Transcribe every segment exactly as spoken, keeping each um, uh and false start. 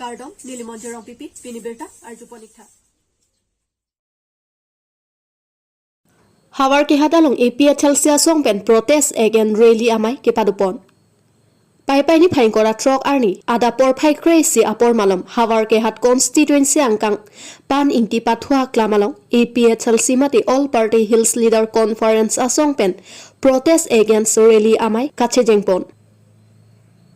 Kardom, neli Monjir Rongpipi, pini birta arjupon ik tha. Howraghat along A P H L C asong pen protest against rally amei kepadopon. Paipai niphai ingkoi ra throk arni adap porphai kre-isi apor malom Howraghat constituency angkang Pan Ingti Pathua Aklam along A P H L C mate All Party Hills Leader Conference asong pen protest against rally amei kachejengpon.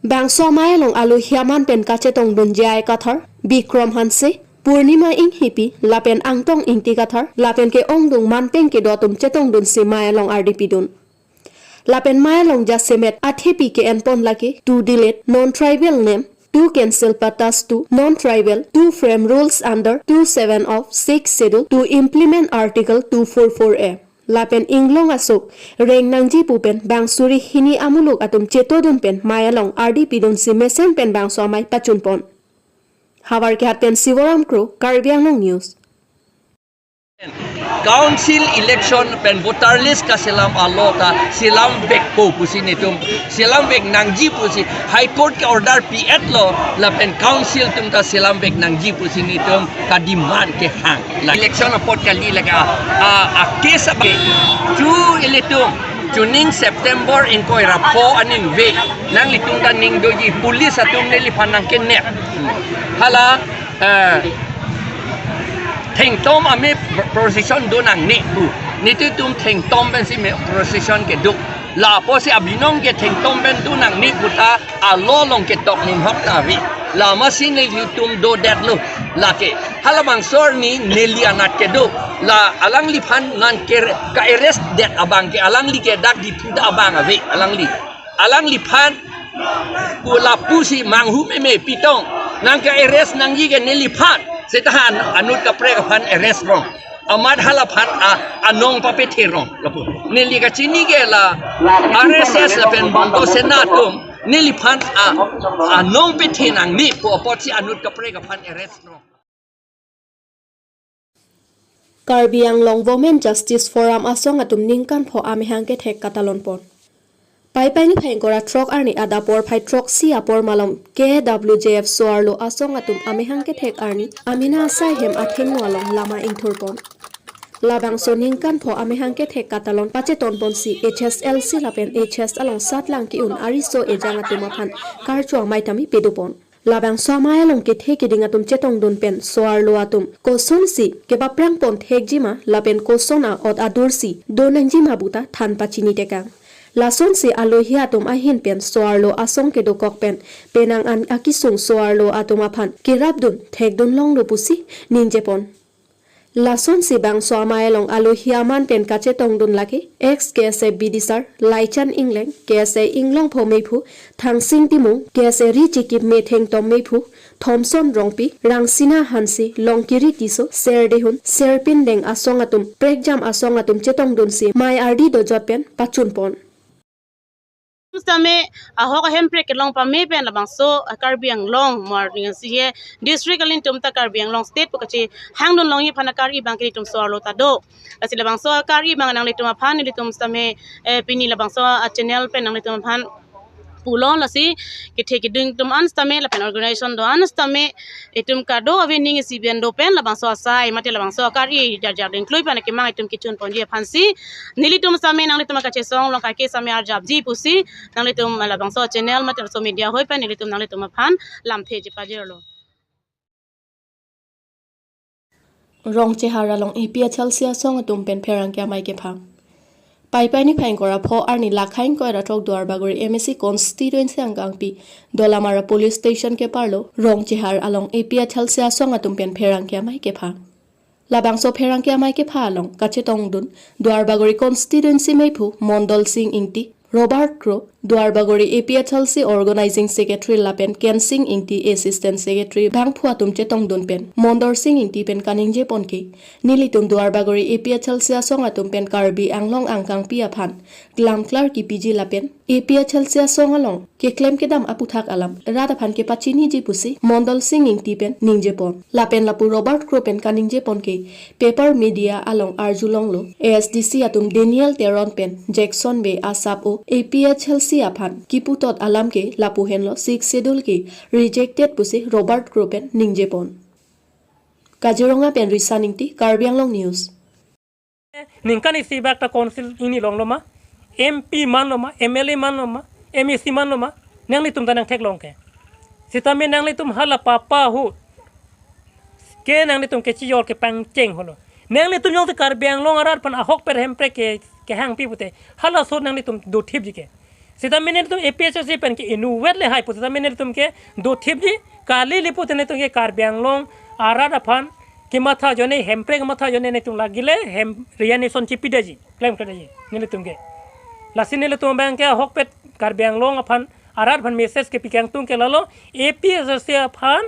Bangso amei along alohi aman pen kachetongdun J I Kathar, Bikram Hanse, Purnima Inghipi, lapen Angtong Ingti Kathar, lapen ke-ongdung manpeng kedo atum chetongdunsi mei along ardi pidun. Lapen mei along jasemet athepi ke-enpon lake, to delete non-tribal name, to cancel pattas to non-tribal, to frame rules under two seven of Sixth Schedule, to implement Article two four four A. Lapen inglong aso reng nangji pu pen bang suri hini amuluk atum chetongdun pen mei along ardi pidunsi mesen pen bangso amei pachunpon. Howraghat pen Sivoram Kro, Karbi Anglong News. Council election pen voter list kaselam alo ta selam vekpo pusi netum selam vek nangji pusi High Court ke-order pi-etlo, lapen council atum ta selam vek nangji pusi netum kademand kehang. La election apot kali lake a, a, a case abe chu ilitum chuning September ingkoi ra pho aning ve nanglitum ta ning doji, police atum neliphan nangkenep. Hala, eh, thengtom amei procession do nangne pu. Nelitum thengtom pensi amei procession kedo. La apotsi abinong ke thengtom pen do nangne pu ta alo along ketok ninghok ta ave. La amatsi nelitum dodetlo. Lake halabangso arni neli anat kedo. La alangliphan nangke ka-arrest det abang ke alangli ke dak Diphu ta abang ave alangli. Alangliphan pu lapusi manghu meme pitong nangke-arrest nangji ke neliphan. Seta an-, anut kaprek aphan arrest rong. Amat halaphan a, anong papethe rong. Lapu neli kachini ke la R S S lapen Bongo Sena atum neliphan a, anong pethe nangne pu apotsi anut kaprek aphan arrest rong. Karbi Anglong Women Justice Forum asong atum ningkan pho amehang kethek katalonpon. Paipai niphai ingkoi ra throk arni adap porphai throksi apor malom K W J F so-arlo asong atum amehang kethek arni amena asai hem athengno along lama ingthurpon. Labangso ningkan pho amehang kethek katalon pachetonponsi H S L C lapen H S along satlang ke-un ariso ejang atum aphan karcho amei tame pedopon. Labangso amei along kethe keding atum chetongdun pen so-arlo atum kosonsi kepaprangpon thekji ma lapen koson a-ot adursi do nangji ma pu ta than pachini tekang. Lasonsi alohi atum ahin pen so-arlo asong kedokok pen penang an akesung so-arlo atum aphan kerapdun thekdun longlo pusi ningjepon. Lasonsi bangso amei along alohi aman pen kachetongdun lake ex K S A bidisar Laichan Engleng, K S A Inglongpho meiphu Thangsing Timung, K S A Ri Chikip methengtom meiphu Thomson Rongpi, Rangsina Hanse, Longkiri Tisso, Serdehun, Serpindeng asong atum, prekjam asong atum chetongdunsi mei ardi dojot pen pachunpon. Sitame ahok ahemprek kelong pame pen labangso, ah, Karbi Anglong morning si ye district alintum ta Karbi Anglong state pu kachehangdun longji aphan akar-i abang ke nelitum so-arlo ta do. Lasi labangso akar-i abang nanglitum aphan nelitum sitame, eh, pini labangso, ah, channel pen nanglitum aphan pulo. Lasi kethe keding atum an sitame lapen organization do an sitame itum kado ave ning isi bian do pen labangso asai mate labangso akar-i jarjar dingklui pen akemang itum kechunponji aphansi nelitum sitame nanglitum akachesong along kake sitame arjapji pusi nanglitum labangso channel mate laso media ahoi pen nelitum nanglitum aphan lamtheji pajirlo. Rongchehar along A P H L C asong atum pen pherangke amei kephang. Paipai niphai ingkoi ra pho arni lakha ingkoi ra throk Duarbagori M A C constituency angkangpi Dolamara police station keparlo Rongchehar along A P H L C asong atum pen pherangke amei kephang. Labangso pherangke amei kepha along kachetongdun Duarbagori constituency meiphu Mondol Sing Ingti, Robert Kro, Duarbagori A P H L C organizing secretary lapen Kensing Ingti assistant secretary bangphu atum chetongdun pen Mondol Sing Ingti pen kaningjepon ke nelitum Duarbagori A P H L C asong atum pen Karbi Anglong angkangpi aphan klamklar kepiji lapen A P H L C asong along keklem kedam aputhak alam rat aphan kepachiniji pusi Mondol Sing Ingti pen ningjepon. Lapen lapu Robert Kro pen kaningjepon ke paper media along arjulonglo. A S D C atum Daniel Teron pen Jackson Bey asap-o A P H L C aphan kiputot alam ke lapu henlo Sixth Schedule ke rejected pusi Robert Kro pen ningjepon. Kaziranga pen Risan Ingti, Karbi Anglong News. Ningkan isi bak ta council ingni longloma, M P manloma, M L A manloma, M A C manloma, nanglitum ta nangtheklong ke. Sitame nanglitum hala papa hu ke nanglitum kechijor kepangcheng holo. Nanglitum jongsi Karbi Anglong arat aphan ahokpet hemprek ke, kehangpi pute, halaso nanglitum dothipji ke. Sitame nelitum A P H L C pen ke inutvet le hai pu, sitame nelitum ke dothipji, kali li pute nelitum ke Karbi Anglong arat aphan kematha ajoine, hemprek kematha ajoine nelitum lagi le hem resignation chipidetji, klemkledet ji nelitum ke. Lasi nelitum abang ke ahokpet Karbi Anglong aphan, arat aphan message kepi kangtung ke lalo, A P H L C aphan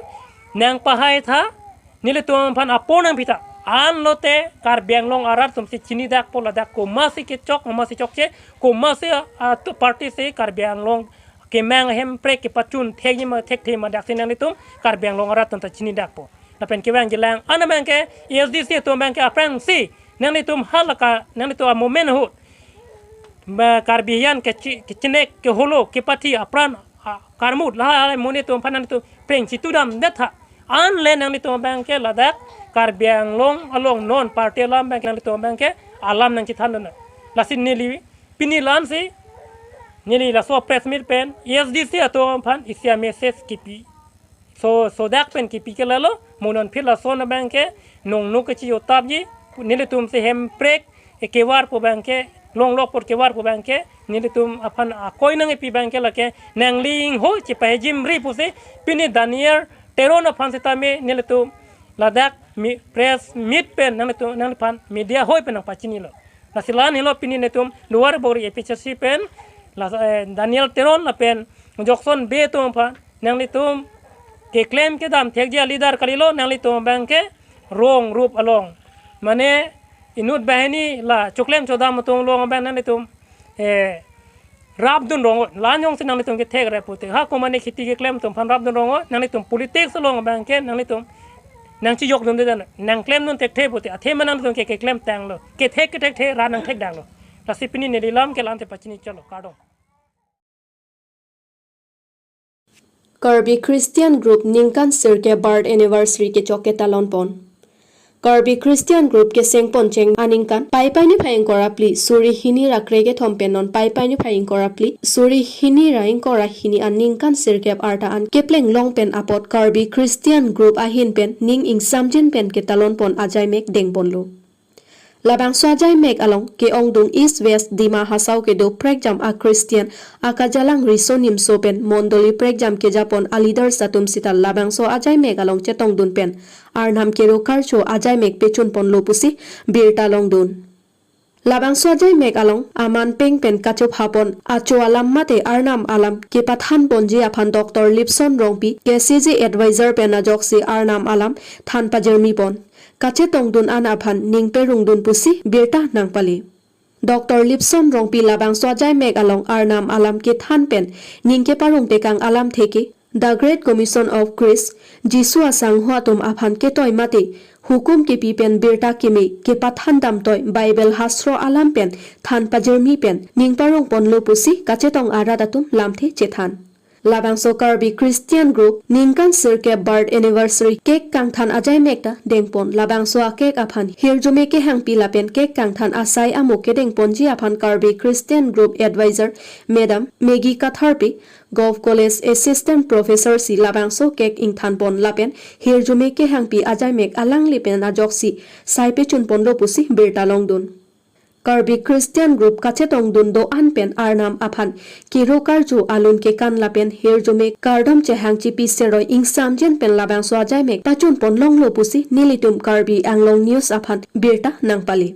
nangpahaitha, nelitum aphan apor nangpitha. Anlote Karbi Anglong arat atum si chinidakpo ladak komatsi kechok, komatsi chokche, komatsi, ah, tu party si Karbi Anglong kemang hemprek kepachun thekji ma thekthe ma daksi nanglitum Karbi Anglong arat atum ta chinidakpo. Lapen kevangjilang an abang ke A S D C atum abang ke aphrangsi nanglitum halake nanglitum amomen ahut ma Karbi hijan kechi-, kechinek keholo kepathi apran, ah, karmut lahai amonit atum aphan nanglitum preng chitudamdet tha. Anle nanglitum abang ke ladak Karbi Anglong along non party alam abang ke nanglitum abang ke alam nangchethandun. Lasi neli pini la-ansi neli laso press meet pen A S D C atum aphan isi a-message kipi. So, sodak pen kipi ke lalo, mo non phir lason abang ke nongno kechijotapji, nelitum si hemprek ekevar pu abang ke, longlok apor kevar pu abang ke, nelitum aphan akoi nangkepi abang ke lake, nangli ingho chipahejimri pusi, pini Daniel Teron aphan sitame nelitum ladak mi-, press meet pen nanglitum, nangliphan media hoi pen nangpachinilo. Lasi la-an helo pini nelitum Duar Bagori A P H L C pen, la, eh, Daniel Teron lapen Jackson Bey atum aphan nanglitum keklem kedam thekji a-leader kalilo, nanglitum abang ke wrong route along. Mane inut banghini la choklem chodam atum along abang nanglitum, eh, rapdun rong-o, la-an jongsi nanglitum kethek rap pute. Ha komane kheti keklem atum aphan rapdun rong-o, nanglitum politics along abang ke nanglitum nangchijokdunde dan, nangklemdun thekthe pute. Athema nanglitum ke keklemtanglo. Kethek kethekthe ra nangthekdanglo. Lasi pini neli lam ke la-ante pachini chalo. Kardom. Karbi Christian Group ningkan sirkep birth anniversary kechok ketalonpon. Karbi Christian Group kesengpon cheng aningkan Paipai niphai ingkoi ra phli suri hini ra krekethom pen non Paipai niphai ingkoi ra phli suri hini ra ingkoi ra hini aningkan sirkep arta an kepleng long pen apot Karbi Christian Group ahin pen ning ingsamjin pen ketalonpon ajaimek dengponlo. Labangso ajaimek along ke-ongdung East West Dima Hasao kedo prekjam a-Christian akajalang riso nimso pen mondoli prekjam kejapon a-leaders atum sita labangso ajaimek along chetongdun pen Arnam kero karcho ajaimek pechunponlo pusi birta longdun. Labangso ajaimek along aman peng pen kachophapon acho alam mate Arnam alam kepathanponji aphan Doctor Lipson Rongpi K C G advisor pen ajoksi Arnam alam than pajirmipon. Kachetongdun an aphan ning perungdun pusi birta nangpali. Doctor Lipson Rongpi labangso ajaimek along Arnam alam kethan pen ning keparong tekang alamthe ke The Great Commission of Christ, Jisu asangho atum aphan ketoi mate hukum kepi pen birta keme kepathan damtoi Bible hastro alam pen than pajirmi pen ning parongponlo pusi kachetong arat atum lamthe chethan. Labangso Karbi Christian Group ningkan sirkep birth anniversary cake kangthan ajaimek ta dengpon. Labangso a-cake aphan hirjume kehangpi lapen cake kangthan asai amo kedengponji aphan Karbi Christian Group advisor Madam Maggie Katharpi, Govt College Assistant Professor si labangso cake ingthanpon lapen hirjume kehangpi ajaimek alangli pen ajoksi sai pechunponlo pusi birta longdun. Karbi Christian Group kachetongdun do-an pen Arnam aphan kero karcho alun kekan lapen hirjume kardom chehang chipi seroi ingsamjin pen labangso ajaimek pachunpon longlo pusi nelitum Karbi Anglong News aphan birta nangpali.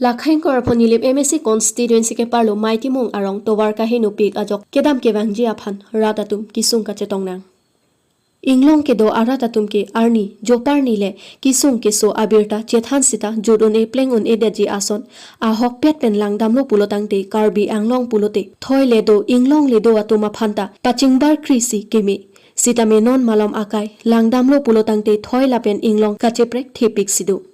Lakhaing Korapho Nilip M A C constituency keparlo Maitimung arong tovar kahinupik ajok kedam kevangji aphan rat atum kesung kachetong nang. Inglong kedo arat atum ke arni, joparni le kesung keso abirta chethan sita jut un-e pleng un-edetji ason ahokpet pen langdamlo pulo tangte Karbi Anglong pulote thoi le do, inglong le do atum aphanta pachingbar krisi keme. Sitame non malom akai langdamlo pulo tangte thoi lapen inglong kacheprek thepik si do.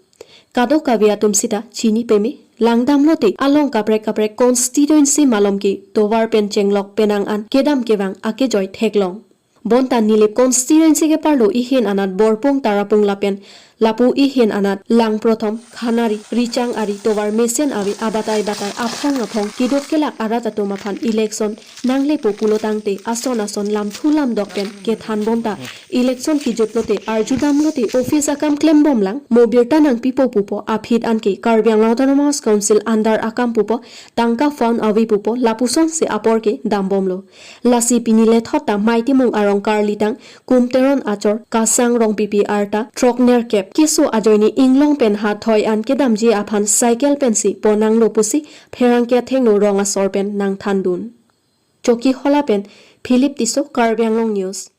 Kadokave atum sita chini peme, langdamlote along kaprek kaprek constituency malom ke tovar pen chenglok penang an kedam kevang akejoi theklong. Bonta Nilip constituency keparlo ehin anat Borpung Tarapung lapen lapu ehin anat Langprothom, Khanari, Richang ari tovar mesen ave abatai batai aphong aphong keduk kelak arat atum aphan election nanglepo pulo tangte ason ason lamthu lamdok pen kethan bomta election kejutlote arjudamlote office akam klembomlang, mo birta nangpipo pupo, aphi an ke Karbi Anglong Autonomous Council under akam pupo, tangka fund ave pupo, lapusonsi apor kedambomlo. Lasi pini lethot ta Mei Timung arong karlitang Kumteron achor Kasang Rongpipi arta throknerkep keso ajoine inglong pen ha thoi an kedamji aphan cycle pensi ponanglo pusi pherangke athengno rong asor pen nangthandun. Chokihola pen Philip Tisso, Karbi Anglong News.